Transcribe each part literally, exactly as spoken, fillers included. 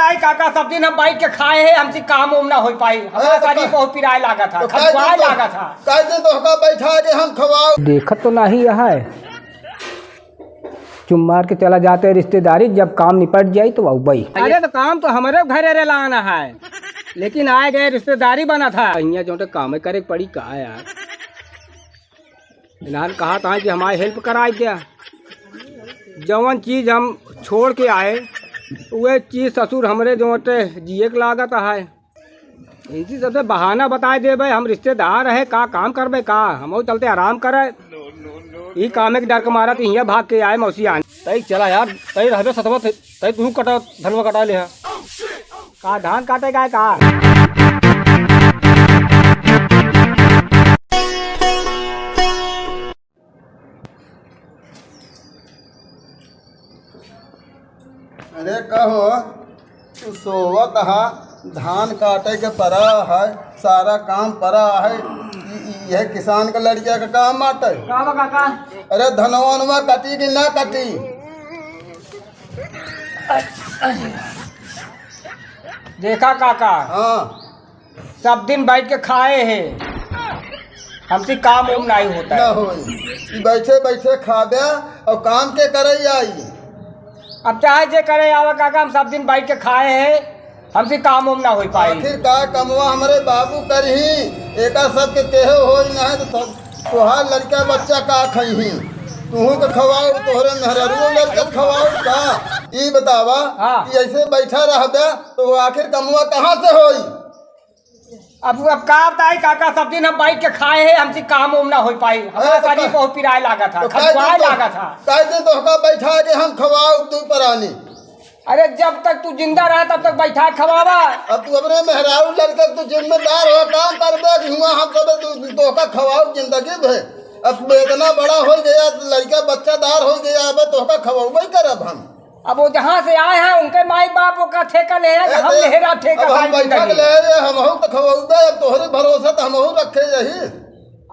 आई काका, सब दिन हम बैठ के खाए हैं, हमसे काम उम ना हो पाई। हमारा अरे तो शरीर का-, बहुत पिराए लागत है, तो खजुआए लागत है। काहे दिन तोहका बैठा के हम खवाओ? देखत तो नाही है। चुप मार के चला जाते रिश्तेदारी, जब काम निपट जाई तो अउबई। अरे तो काम तो हमरे घरे रे लाना है, लेकिन आए गए रिश्तेदारी बनत है। हियाँ जोटे काम करे के पड़ी का यार? इन्हान कहा था कि हमारी help कराई द्या। जवन चीज हम छोड़ के आए, वह चीज ससुर हमरे जोटे जिए के लागत है। इनसी सबसे बहाना बताए देबे, हम रिश्तेदार है, का काम करबे का, हमहू चलते आराम करे। ई काम एक डर के मारा त हियाँ भाग के आए मौसी आन। तई चला यार, तई रहबे सतवा, तई तू कटा, धनवा कटा ले हा। का धान काटे का है का? अरे कहो, तू सोवत हा, धान काटे के परा है, सारा काम परा है, ई, ई, यह किसान के लड़किया के काम बाटे। का बा काका? अरे धनवनवा कटी कि ना कटी? देखा काका, हाँ। सब दिन बैठ के खाए है, हमसे काम उम नहीं होता ना है। होई। ई बैठे बैठे खाबे और काम के करे आई? अब चाहे जे करे आवे काका, हम सब दिन बैठ के खाए है, हमसे काम उम ना हो पाई। आखिर का कमवा हमरे बाबू करही, एका सबके केहे होई नहीं तो सब तोहार लड़का बच्चा का खइही? तुहू के खवाओ, तोहरे मेहरारू लड़का खवाओ का? ई बतावा हाँ। कि ऐसे बैठा रहबे तो आखिर कमवा कहाँ से होई? अब, अब का बताई काका, सब दिन हम बैठ के खाए हैं, हमसे काम उम ना हो पाई। हमारा अरे तो शरीर का-, बहुत पिराए लागत है, तो काहे खजुआए दिन तो, लागत है। काहे दिन तोहका बैठा के हम खवाओ तू परानी? अरे जब तक तू जिंदा रहा तब तक बैठा के खवावा। अब तू अपने मेहरारू लड़के तू जिम्मेदार हो, काम करबे कि हुआ हम सब तू, तोहका खवाओ जिंदगी भर। अब इतना बड़ा हो गया, लड़का बच्चादार हो गया, अब तोहका खवाओ करब हम। अब वो जहाँ से आए हैं, उनके माई बाप ओका ठेका ले हैं कि ए, हम ते, लेहरा ठेका अब हम सारी बैठा के जिंदगी। ले रे, हमहू तो खवौबे, अब तोहरे भरोसा तो हमहू रखे यही।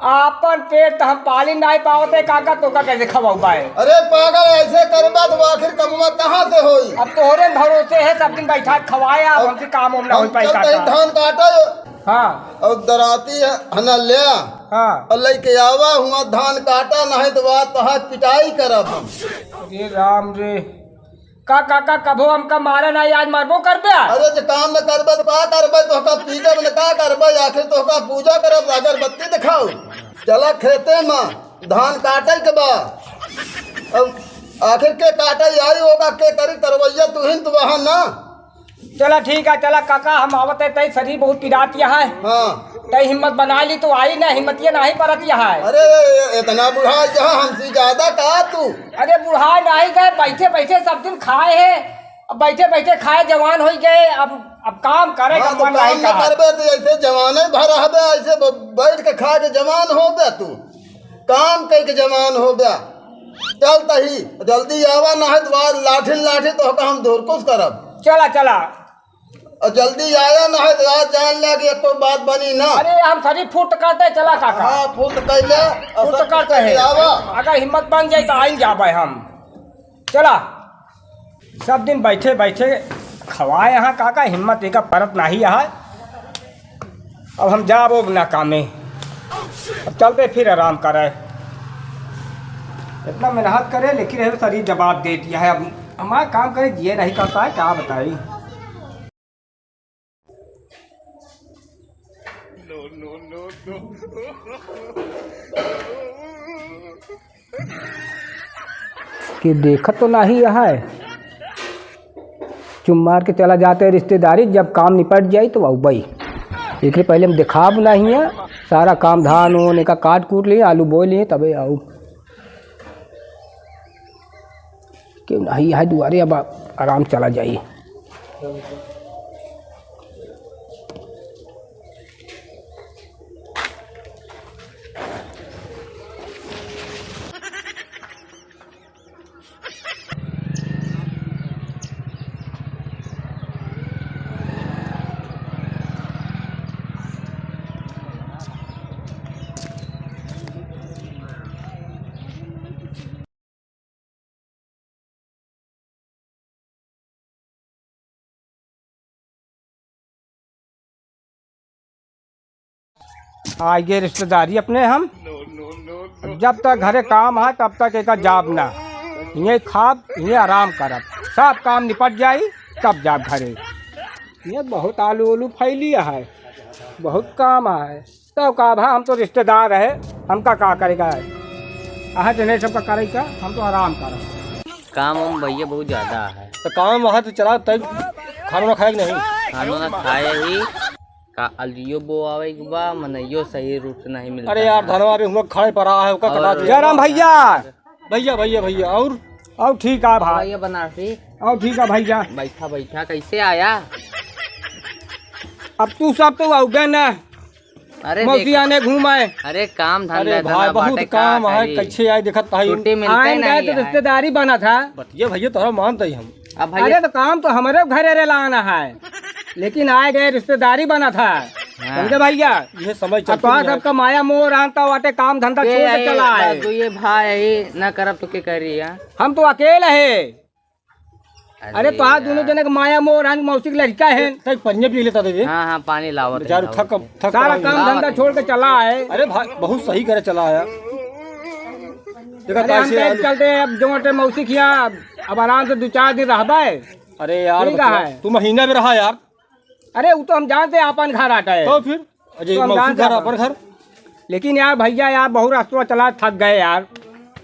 आपन पेट तो हम पाली नाई पावते, काका, तोका कैसे खवौबे? अरे पागल, ऐसे करबा तो आखिर कमवा कहाँ से होई? अब तोहरे भरोसे है, सब दिन बैठा के खवाए, अब हम हमसे काम उम ना हो हम पाई, चलते ही काका। धान काटे। हाँ। और दराती है, हना ले। हाँ। और लेके आवा हुआ धान काटा, नहीं तो बात तोहार पिटाई करब हम। अरे राम रे। का काका, कभो हमका मारा नाई, आज मरबो करबे आज? अरे, जे काम न करबे तो का करबे? तोहका पीटब न का करबे? आखिर तोहका पूजा करब, अगरबत्ती दिखाऊ। चला खेते में, धान काटे के बा। अब आखिर के काटे आई होगा, के करी तरवैया? तू ही न तो वहाँ ना। चला ठीक है, चला काका, हम आवत है, तई शरीर बहुत पिरात है। हाँ। तई हिम्मत बना ली तो आई ना, हिम्मतिया नाही परत है। अरे, इतना बुढ़ा जहाँ हमसे ज्यादा का तू? अरे बुढ़ा नाही गए, बैठे बैठे सब दिन खाए है, अब बैठे बैठे खाए जवान हो गए, अब, अब काम करे हाँ, का तो मन काम नहीं न कहा। करबे तो ऐसे जवाने भर रहबे, ऐसे ब-, बैठ के खा के जवान होबे तू, काम कई के जवान होबे। चल तही, जल्दी आवा, ना है तो आज लाठी लाठी तोहका हम धुरकुस करब। चला, चला। और जल्दी आया, ना है तो आज जान ले कि एको बात बनी ना। अरे, हम सरी फुट करते चला काका। हाँ, फुट कैले, और फुट सब करते हैं। आवा। अगर हिम्मत बन जाए तो आई जाबे हम। चला, सब दिन बैठे बैठे खवाए यहाँ काका, हिम्मत एका परत नाही है। अब हम जाबो ना कामे, अब चलते फिर आराम करे। इतना मेहनत करे लेकिन रहे शरीर जवाब दे दिया है। अब हमारा काम करे जिए नहीं करता है, क्या बताई। कि देखत तो नाही है, चुप मार के चला जाते रिश्तेदारी, जब काम निपट जाई तो अउबई। एकरे पहले हम देखाब नाही है, सारा काम धान ओन एका काट कूट लिए, आलू बोए लिए, तबे आऊ। केहू नाही है दुआरे, अब आराम चला जाई। आइगे रिश्तेदारी अपने हम। जब तक घरे काम है, तब तक एका जाब ना। इहें खाब, इहें आराम करब, सब काम निपट जाई, तब जाब घरे। ये बहुत आलू उलू फैली है, बहुत काम है। तो का भा, हम तो रिश्तेदार है, हमका का करेगा है? अहाँ जने सबका करेगा, हम तो आराम करब। काम हम भैया बहुत ज्यादा है। तो काम वहाँ तो चला, तब खाना वाना खाए कि नहीं? खाना वाना खाए ही, का अलियो बोआवे के बा, मनइयो सही रूप से नहीं मिलता अरे यार, है। धनवा अभी हम लोग खड़े पड़ा है, ओका कटा और दिया। जय राम भैया। भैया, भैया, भैया, और? और ठीक है भाई। भैया बनारसी। और ठीक है भैया। बैठा, बैठा, कैसे आया? अब तू सब तो आउबे ना। अरे मौसी देख, आने घूम आए। अरे काम धंधा अरे इतना भाई, बहुत बाटे, का काम है, करी? कैसे आए देखत भाई। छुट्टी मिलते आए गए नहीं तो है। रिश्तेदारी बना था। बतिया भैया, तोहरा मानते ही हम। अब भैया अरे तो काम तो हमारे घरे रे लाना है, लेकिन आए गए रिश्तेदारी बना था। हाँ। समझे भैया? ये समय अब चलती तोहार नहीं है। सबका माया मोह रहन त वाटे काम धंधा के छोड़ के आई, चला बस आए। दो ये भाई यही ना करब तो के करी, हाँ? हम तो अकेले है। अरे अरे तोहार यार। दोनों जने के माया मोह रहन, मौसी के लड़का है। तक पनिया पी लेता दे। हाँ, हाँ, पानी लावत है, बेचारू लावत थक, है। थक सारा पड़ा काम है। धंधा छोड़ के चला आए। अरे भाई, बहुत सही करे चला है। देखा अरे हम कैसे कहे आलू चलते हैं, अब जो मौसी किया, अब आराम से दो चार दिन रहबे। अरे यार, ठीक है। तू महीना में रहा यार। अरे, वो तो हम जानते हैं, अपन घर आटा है। तो फिर? अजय, तो हम मौसी जानते घर, हैं अपन घर। लेकिन यार भैया, यार बहुत रास्ता चला, थक गए यार।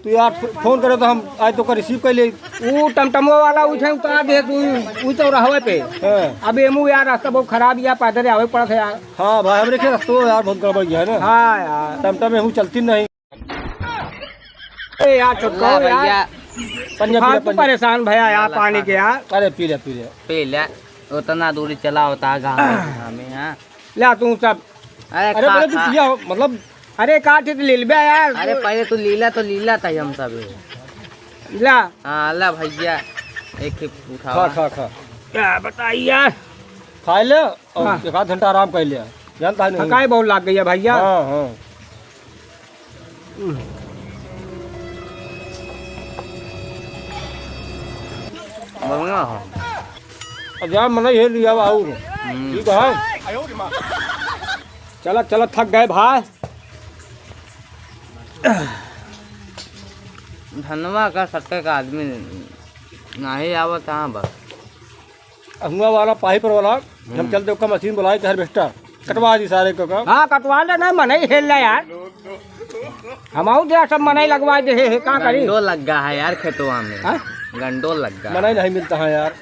तू यार फो-, फोन करे तो हम आज तो का रिसीव कर ले। वो टमटमो वाला उठे उतार दे तू, वो चौराहे पे। हाँ। अब एमू यार रास्ता बहुत खराब, यार पैदल आवे पड़त है यार। हाँ भाई, हमरे के रास्ता यार बहुत गड़बड़ गया है ना। हाँ यार। टमटम में हूँ चलती नहीं। ए यार, छोटको ला यार। भैया। पनिया पी ले, फालतू पनिया। परेशान भैया यार, ला, ला, पानी खा, के खा। यार। अरे पी ले, पी ले। पी ले, उतना दूरी चला होता है घाम में, हाँ। ला तू सब। अरे अरे खा, बोले तू खा। पिया, मतलब। अरे काट तो ले लेबे यार। अरे पहले तू लीला तो लीला था हम सब। ला। हाँ, ला भैया, एक ही उठावा। खा, खा, खा। क्या बताई यार। खा ले और हाँ। एक आध घंटा आराम कर ले। जानता है नहीं। थकाई बहुत लग गई है भैया। हाँ, हाँ। बढ़िया हो। अब यार, मनई हेल लिया बा और। हम्म। ठीक है। चला, चला, थक गए भाई। धनवा का सट्टे का आदमी नाही आवत, हाँ, बस। हुआ वाला पाही पर वाला, हम हम्म। चलते ओका मशीन बुलाए के harvester, कटवा दी सारे को का। हाँ, कटवा ले ना, मनई हेल ले यार। हम आऊ दे सब मनई लगवा दे, हे, हे, का करी? गंडो लग गया है यार खेतवा में। हाँ? गंडो लग गया। मनई नहीं मिलता है यार।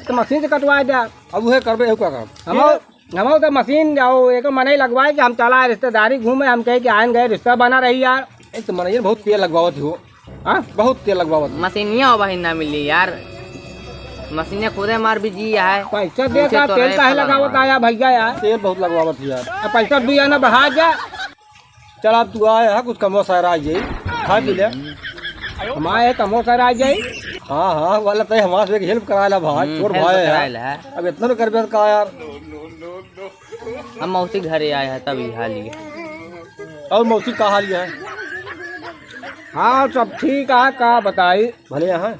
तो मशीन से कटवा दे। अब वह करबे, का काम? हम आऊ, हम आऊ तो मशीन जाओ, एक मनई लगवाए के हम चला रिश्तेदारी घूमे, हम कहे कि आन गए रिश्ता बना रही यार। एक तो मनई बहुत तेल लगवावत हो। हाँ? बहुत तेल लगवावत। मशीनिया अब ही ना मिली यार, मशीनिया खुदे मार बिजी है। पैसा दे पीछे का तो तेल रहे काहे पलंग लगावत वाला। आया भैया यार? तेल बहुत लगवावत है यार। अब पैसा दुई आना बढ़ा जा। चल, अब तू आया है, कुछ कमवा सहरा जाई, खा पी ले। हम आए, कमवा सहरा जाई। हाँ, हाँ, वाला तय हमारे से एक help करा ला भाई, हम्म, छोड़ help भाई करा यार। ला। अब इतना तो कर का यार। हम मौसी घरे आए हैं, तब यहाँ लिए। और मौसी का हाल है? हाँ, सब ठीक है, का बताई? भले यहाँ।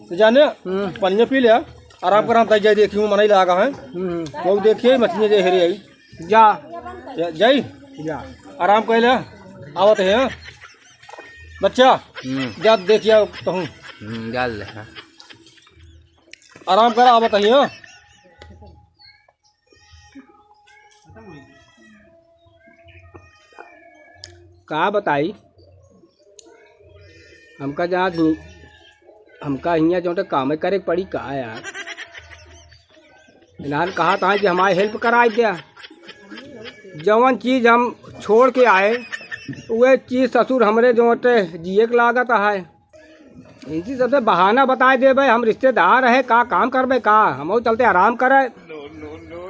तो जाने, हम्म। पनिया पी ले, आराम कर, हम तई जाई देखी हूँ, मनई लागा है। हम्म। वो देखिए, मछली जे हेरे आई। जा। जा-, जाई? जा। आराम कर ले, आवत है, हाँ? बच्चा, हम्म। जा देखिया तो हूँ। हम्म, जा ले, हाँ। आराम कर, आवत है, हाँ? का बताई, हमका जहाँ हि-, हमका हियाँ जो कामे करे के पड़ी का यार। इन्हान कहा था कि हमारे help कराई द्या, जवन चीज हम छोड़ के आए, वह चीज ससुर हमरे जो जिए के लागत है। इनकी सबसे बहाना बताए देबे, हम रिश्तेदार है, का काम करबे का, हमहू चलते आराम करे।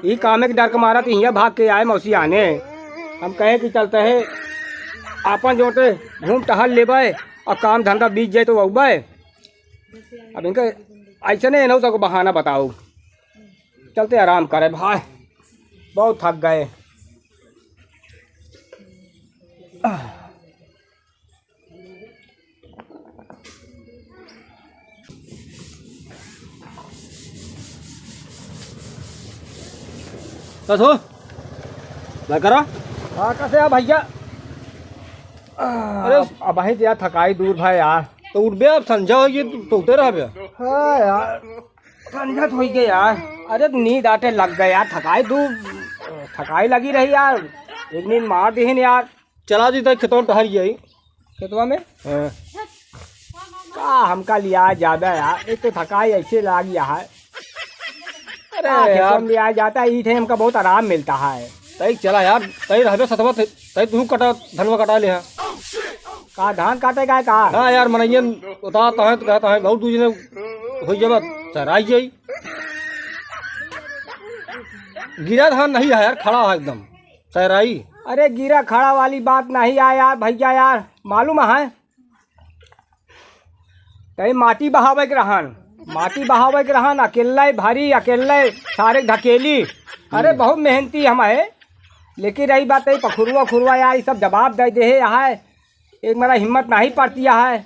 ई कामे के डर के मारा तो हियाँ भाग के आए मौसी आने। हम कहे कि चलते है, आपन जोटे घूम टहल लेबे और काम धंधा बीत जाए तो अउबे। अब इनके ऐसे नहीं, इन्हों सबको बहाना बताओ, चलते आराम करे भाई, बहुत थक गए। कस हो? ना करा। हाँ, कसे है भैया? अरे, अब, अब वहीं दिया थकाई दूर भाई यार। तो उठबे, अब संझा होइ गई, तो उठे रहबे। हाँ यार, संझा तो होइ गई यार। अरे, नींद आटे लग गए यार, थकाई दूर, थकाई लगी रही यार। एक नींद मार दीहिन यार। चला जी, तई खेतवा में टहर गई। खेतवा में? हाँ। का हमका लिया जाबे यार, एक तो थकाई ऐसे लाग गया है। अरे का खेतवा यार। में लिया जाता है, ई ठे हमका बहुत आराम मिलता है। तई चला यार, तई रहबे सतवा, तई तू कटा, धनवा कटा ले। का धान काटे का है का? ना यार, मनइयन उतार तहें तो कहता है, बहुत दूर ने होइ जाबे, सहराई जाई। गिरा धान नहीं है यार, खड़ा है एकदम, सहराई। अरे गिरा खड़ा वाली बात नहीं है यार भैया, यार मालूम है, तई माटी बहावे के रहन, माटी बहावे के रहन, अकेले भारी, अकेले सारे ढकेली। अरे बहुत मेहनती हम है, लेकिन रही बात है पखुरुआ उखुरुआ यार, ये सब जवाब दे दे है यहाँ, एक मेरा हिम्मत नहीं पड़ती है।